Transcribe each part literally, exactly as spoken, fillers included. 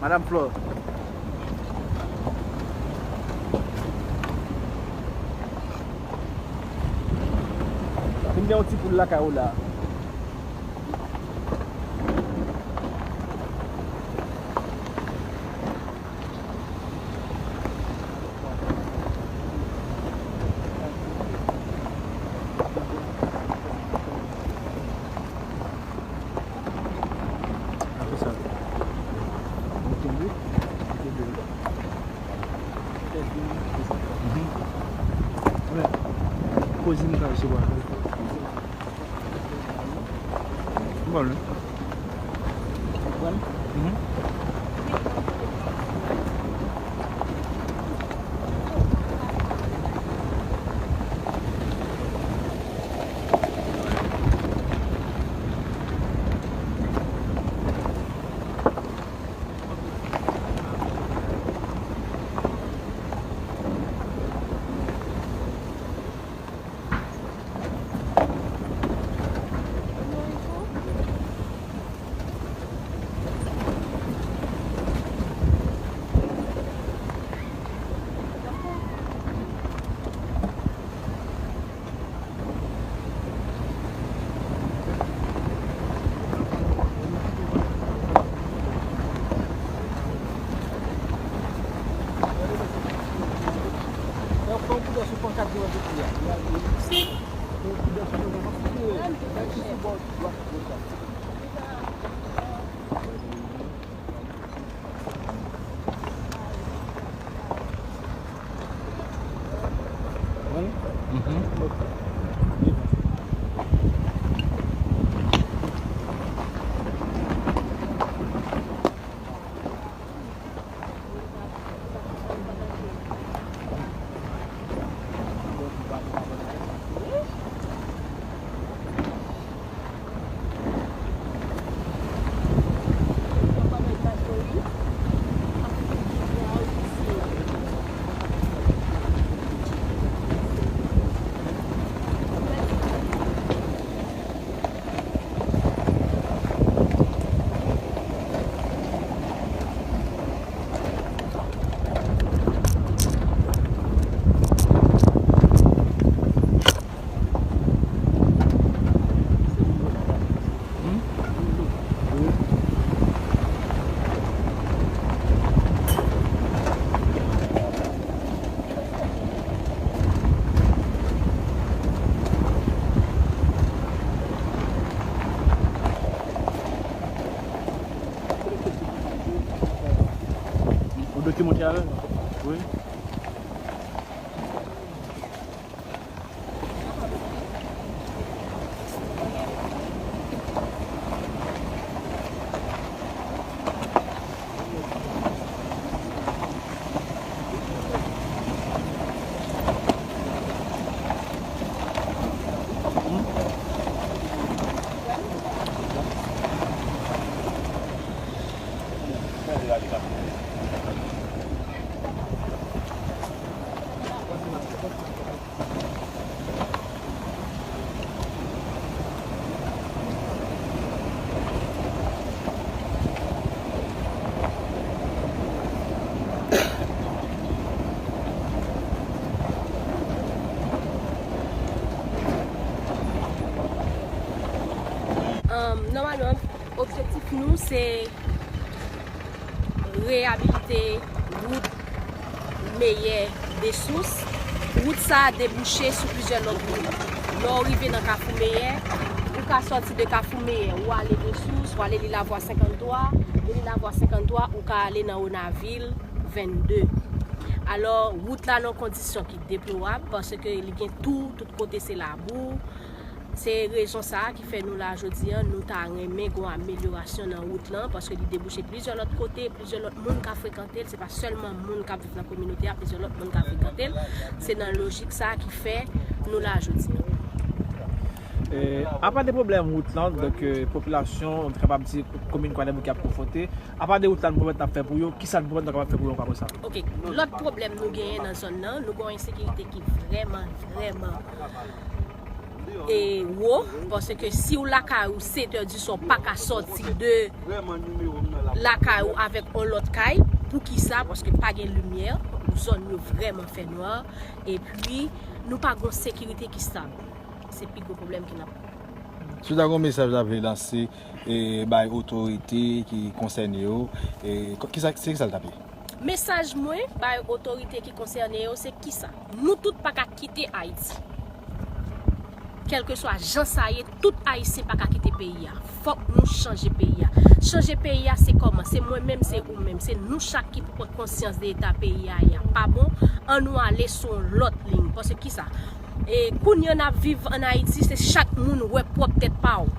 Madam Flore. Vin gen yon ti poul lakay ou la. Apre sa, ou kenbe, ou kenbe. Mhm. Wè. Koze m ka resevwa. Bon, wi. Konprann? Mhm. Ou dwe ki monte avè m? Wi. Ann, nòmalman, objektif nou se reyabilite wout Meyè Desous. Wout sa a debouche sou plizyè lòt wout. Lè w rive nan Kafou Meyè, ou ka sòti de Kafou Meyè, ou ale Desous, ou ale Lilavwa senkanntwa, de Lilavwa senkanntwa, ou ka ale nan Onavil vennde. Alò, wout la nan kondisyon ki deplorab, paske li gen twou, tout kote se labou. Se rezon sa a ki fè nou la jodi a, nou ta renmen gon amelyorasyon nan wout lan, paske li debouche plizyè lòt kote, plizyè lòt moun ka frekante l, se pa sèlman moun k ap viv nan kominote a, plizyè lòt moun ka frekante l. Se nan lojik sa a ki fè nou la jodi a. E, apa de pwoblèm wout lan, donk, e, popilasyon, nou kapab di komin Kwadèboukè ap konfwonte, apa de wout la nou pwomèt n ap fè pou yo, kisa nou pwomèt nou kapab fè pou yo ankò apre sa? Ok, lòt pwoblèm nou genyen nan zòn nan, nou gen yon ensekirite ki vrèman, vrèman e wo, paske si w lakay ou sèt è di swa, w pa ka sòti de lakay ou avèk yon lòt kay. Poukisa? Paske pa gen limyè, zòn yo vrèman fè nwa, epi nou pa gen sekirite ki stab. Se pi gwo pwoblèm ke n ap. Si w ta gen yon mesaj w ta vle lanse e bay otorite ki konsène yo, e, ko- kisa, se kisa l t ap ye? Mesaj mwen bay otorite ki konsène yo se kisa? Nou tout pa ka kite Ayiti. Kèlkeswa jan sa ye, tout Ayisyen pa ka kite peyi a. Fòk nou chanje peyi a. Chanje peyi a se kòman? Se mwen menm, se ou menm, se nou chak ki pou pran konsyans de eta peyi a ye a. Pa bon, an nou ale sou yon lòt liy. Paske kisa? E kounye a n ap viv ann Ayiti, se chak moun wè pwòp tèt pa w.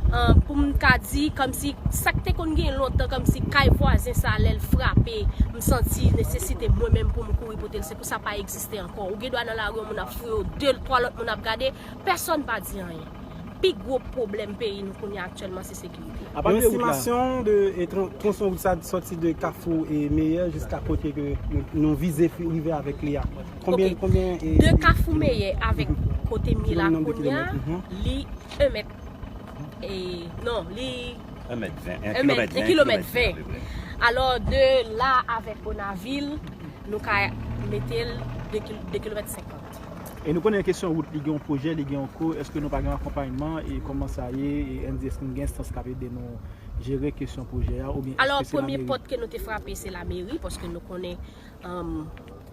An, pou m ka di, kòmsi sa k te konn gen lontan, kòmsi kay vwazen sa, lè l frape, m santi nesesite mwen menm pou m kouri pote l. Se pou sa pa egziste ankò. Ou gen dwa nan lari, yon moun ap fouye w, de, twa lòt moun ap gade, pèsonn pa di anyen. Pi gwo pwoblèm peyi nou kounye a aktyèlman, se sekirite. Apa de wout la? Yon estimasyon de e, tran- tronson wout sa sòti de Kafou e Meyè jiska kote ke nou, nou vize fi- rive avèk li a. Konbyen, Ok. Konbyen e, De Kafou Meyè avèk kote m ye la kounye a, li en mèt. E, non, li en mèt ven, en kilomèt ven, kilomèt ven. Alò, de la avèk Onavil, nou ka mete l de kil- de kilomèt senkant. E nou konnen kesyon wout, li gen yon pwojè, li gen yon kou. Èske nou pa gen akonpayman? E kòman sa ye? E N D S, èske nou gen enstans k ap ede nou jere kesyon pwojè a? Oubyen Alò, èske se premye lameri? Pòt ke nou te frape, se lameri, paske nou konnen, um,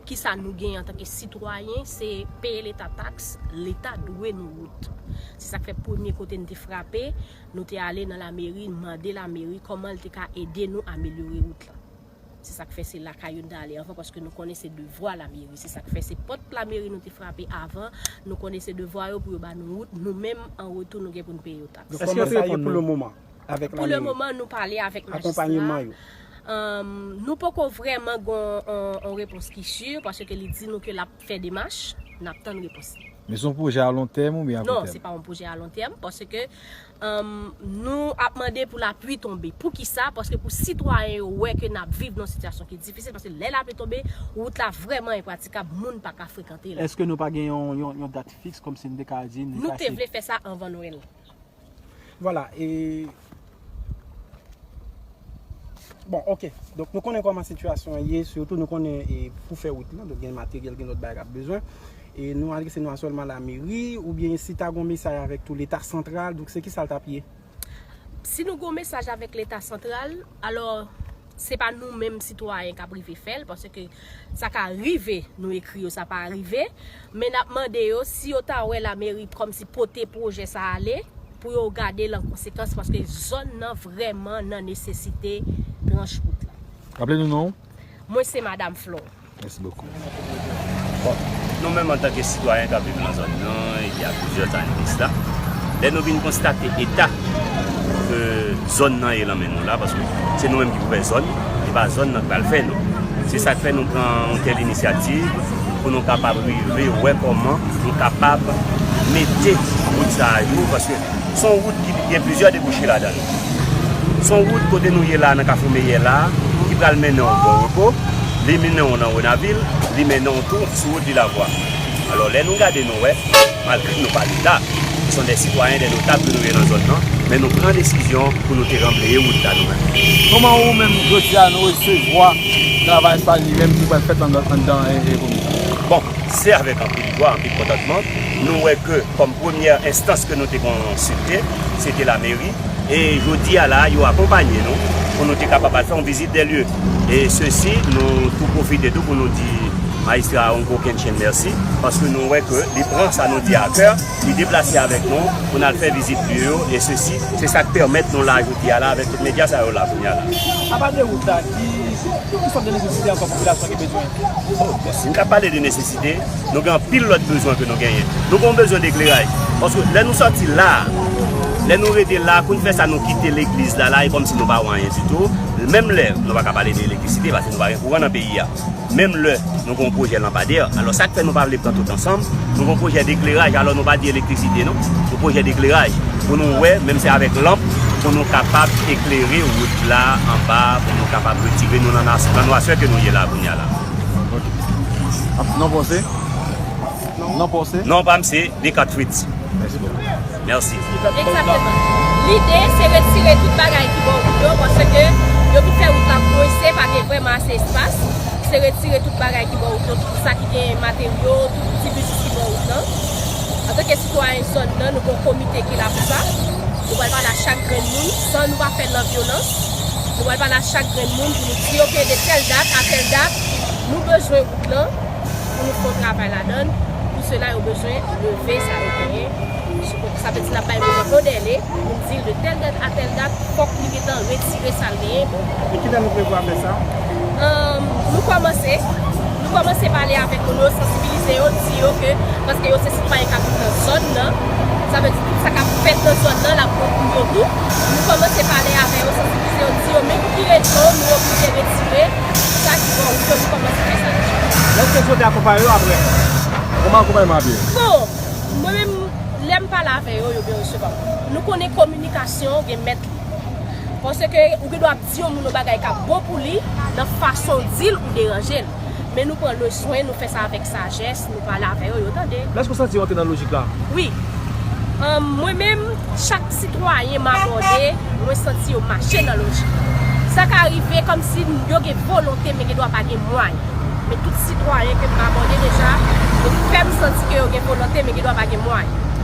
kisa nou gen antanke sitwayen, se peye leta taks, leta dwe nou wout. Se sa k fè premye kote nou te frape, nou te ale nan lameri, mande lameri kòman l te ka ede nou amelyore wout la. Se sa k fè se lakay yo n t ale anvan, paske nou konnen se devwa lameri. Se sa k fè se pòt lameri nou te frape avan. Nou konnen se devwa yo pou yo ba nou wout. Nou menm, an retou, nou gen pou n peye yo taks. Donk, kòman sa ye pou le moman avèk lameri? Pou le moman, nou pale avèk majistra. Akonpayman yo. Anm, nou poko vrèman gen yon, yon, yon repons ki si, paske li di nou ke l ap fè demach, n ap tann repons li. Men se yon pwojè a lon tèm oubyen a kou tèm? Non, se pa yon pwojè a lon tèm, paske, anm, nou ap mande pou lapli tonbe. Poukisa? Paske pou sitwayen yo wè ke n ap viv nan yon sitiyasyon ki difisil, paske lè lapli tonbe, wout la vrèman enpratikab, moun pa ka frekante l. Èske nou pa gen yon, yon, yon dat fiks, kòmsi n te ka di, n te ka Nou te vle fè sa anvan Nwèl. Vwala, e, bon, ok. Donk, nou konnen kòman sitiyasyon an ye, sitou nou konnen, e, pou fè wout lan, donk gen materyèl, gen lòt bagay k ap bezwen. E nou adrese nou a sèlman lameri, oubyen si ta gen yon mesaj avèk tou Leta santral, donk se kisa l t ap ye? Si nou gen yon mesaj avèk Leta santral, alò, se pa nou menm sitwayen k ap rive fè l, paske sa ka rive, nou ekri yo, sa pa rive. Men n ap mande yo, si yo ta wè lameri kòmsi pote pwojè sa ale, pou yo gade l an konsekans, paske zòn nan vrèman nan nesesite tranch wout la. Raple nou non w? Mwen se Madam Flore. Mèsi bokou. Bon, nou menm antanke sitwayen k ap viv nan zòn nan, epi a plizyè ane de sila, lè nou vin konstate eta ke zòn nan ye nan men nou la, paske se nou menm ki pou fè zòn, e pa zòn nan k pral fè nou. Se sa k fè nou pran yon tèl inisyativ pou nou kapab rive wè kòman nou kapab mete wout sa a jou, paske se yon wout ki gen plizyè debouche ladan l. Se yon wout kote nou ye la nan Kafou Meyè la, ki pral mennen w bò Repo, li mennen w nan Renavil, li mennen w tou sou wout Vilavwa. Alò, lè nou gade, nou wè, malgre nou pa Leta, se de sitwayen, de notab ke nou ye nan zòn nan, men nou pran desizyon pou nou te ranbleye wout la nou menm. Kòman ou menm, jodi a, nou resevwa travay sa li menm ki pral fèt anndan, anndan, e, e, komin sa? Bon, se avèk anpil jwa, anpil kontantman, nou wè ke kòm premyè enstans ke nou te konsilte, se te lameri. E jodi a la, yo akonpanye nou pou nou te kapab al fè yon vizit de lye. E sesi, nou tou pwofite tou pou nou di majistra Ongo Kenchen mèsi, paske nou wè ke li pran sa nou di a kè, li deplase avèk nou pou n al fè vizit lye yo, e sesi, se sa k pèmèt nou la jodi a la avèk tout medya sa yo la kounye a la. Apa de wout la, ki, ki fòm de nesesite ankò popilasyon ki bezwen? Oh, bon, si n ka pale de nesesite, nou gen anpil lòt bezwen ke nou genyen. Nou gen yon bezwen dekleraj. Paske lè nou sòti la, lè nou rete la, pou n fè sa, nou kite legliz la, la, e kòmsi nou pa wè anyen ditou. Menm lè, nou pa ka pale de elektrisite, paske nou pa gen kouran nan peyi a. Menm lè, nou gen yon pwojè lanpadè. Alò, sa k fè nou pa vle pran tout ansanm, nou gen yon pwojè dekleraj, alò nou pa di elektrisite, non. Yon pwojè dekleraj. Pou nou wè, menm se avèk lanp, pou nou kapab eklere wout la anba, pou nou kapab retire nou nan nas-, nan nwasè ke nou ye la, kounye a la. Ok. Ap, non, pòse? Non, pòse? Non, pa m se Descartes Fritz. Mèsi bokou. Mèsi. Egzakteman. Lide se retire tout bagay ki bò wout yo, paske yo vin fè wout la kwense, pa gen vrèman ase espas. Se retire tout bagay ki bò wout yo, tout sa ki gen materyo, tout ti biznis ki bò wout lan. Antanke sitwayen zòn nan, nou gen yon komite ki la pou sa. Nou pral pale a chak grenn moun, san nou pa fè nan vyolans. Nou pral pale a chak grenn moun pou nou di, oke, de tèl dat a tèl dat, nou bezwen wout lan pou nou fè yon travay ladan l. Pou sela, yo bezwen leve sa yo genyen. Sa vle di n ap bay moun nan yon dèle pou n di l de tèl dat a tèl dat, fòk li gentan retire sa l genyen. E kilè nou prevwa fè sa? Ahn, nou kòmanse. Nou kòmanse pale avèk moun yo, sansibilize yo, di yo ke, paske yo se sitwayen k ap viv nan zòn nan, sa vle di tout sa k ap fèt nan zòn nan, l ap bon pou yo tou. Nou kòmanse pale avè yo, sansibilize yo, di yo, men pou ki rezon nou oblije retire sa ki bò wout yo, nou kòmanse fè sa deja. Èske w te akonpaye yo apre? Kòman akonpayman ap ye? Bon, mwen menm, lè m pale avè yo, yo byen resevwa m. Nou konnen kominikasyon gen mèt li. Paske ou gen dwa ap di yon moun yon bagay k ap bon pou li, nan fason w di l, ou deranje l. Men nou pran leswen, nou fè sa avèk sajès, nou pale avè yo, yo tande. Èske w santi yo antre nan lojik la? Wi. Ahn, mwen menm, chak sitwayen m abòde, mwen santi yo mache nan lojik la. Sa ka rive kòmsi yo gen volonte, men gen dwa pa gen mwayen. Men tout sitwayen ke m abòde deja, yo fè m santi ke yo gen volonte, men gen dwa pa gen mwayen.